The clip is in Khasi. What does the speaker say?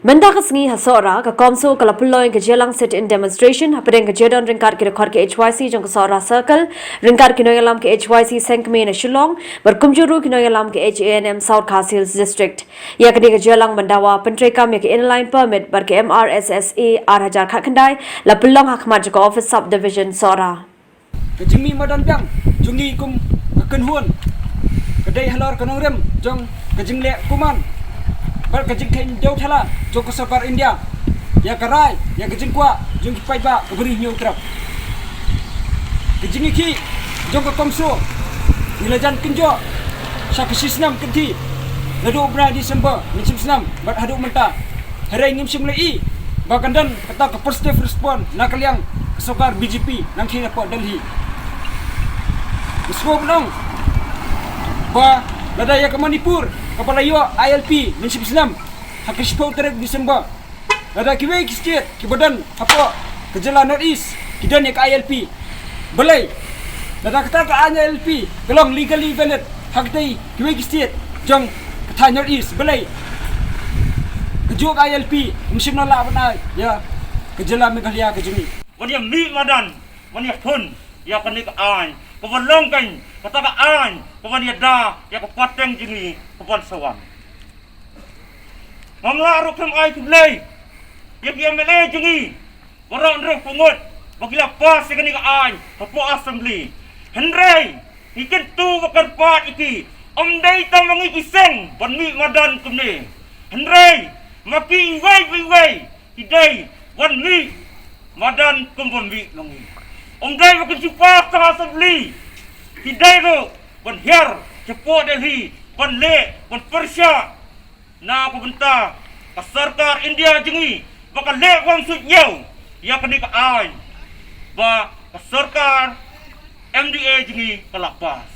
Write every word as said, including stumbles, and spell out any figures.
Mynta ka sngi ha Sohra, ka CoMSO ka la pynlong ïa ka jingïalang sit-in demonstration hapdeng ka jingdon ryngkat ki dkhot ki H Y C jong ka Sohra Circle, ryngkat ki nongïalam ki H Y C seng kmie na Shillong, bad kumjuh ruh ki nongïalam ki H A N M South Khasi Hills District. Ïa kane ka jingïalang ban dawa pyntreikam ïa ka Inner Line Permit bad ka M R S S A ar hajar khatkhyndai la pynlong ha khmat jong ka Office Sub Division Sohra. Ka jingmih madan biang jong ngi kum ka kynhun ka dei halor ka nongrim jong ka jingleh kuman bad ka jingkheiñ dewthala jong ka sorkar India ïa ka rai, ïa ka jingkwah jong ki paidbah ka Bri Hynñiewtrep. Ka jingïakhih jong ka CoMSO ngi la jan kynjoh sha ka shisnem kynthih naduh u bnai December mynshem snem bad haduh mynta. Hynrei ngim shym la ïohi ba kan don kata ka positive response na ka liang ka sorkar B J P nangtei hapoh Delhi. Nga sngew ban ong ba lada ïa ka Manipur kaba la ïoh I L P mynshem snem ha ka shiphew tarik December, lada kiwei ki state kiba don hapoh ka jylla North East ki don ïa ka I L P, balei lada kata ka aiñ I L P ka long legally valid ha katei kiwei ki state jong ka thaiñ North East, balei kajuh ka I L P ym shym la lah ban ai ïa ka jylla Meghalaya ka jong ngi? Ban ïa mih madan, ban ïa thun ïa kane ka aiñ kaba long kan kata ka aiñ kaban ïada ïa ka pateng jong ngi kaban sa wan. Ngam lah ruh khlem ai khublei ïa ki M L A jong ngi baroh hynriew phew ngut ba ki la pass ïa kane ka aiñ hapoh Assembly. Hynrei ngi kyntu ba kyrpad ïa ki, ym dei tang ma ngi ki seng ban mih madan kumne, hynrei ma ki iwei pa iwei ki dei ban mih madan kum ban mih ma ngi. Ym dei ba kin shu pass tang ha Assembly, ki dei ruh ban hiar shapoh Delhi ban leh, ban pyrshah na ka bynta ka sorkar India jong ngi ba ka leh bym suidñiew ïa kane ka aiñ ba ka sorkar M D A jong ngi ka la pass.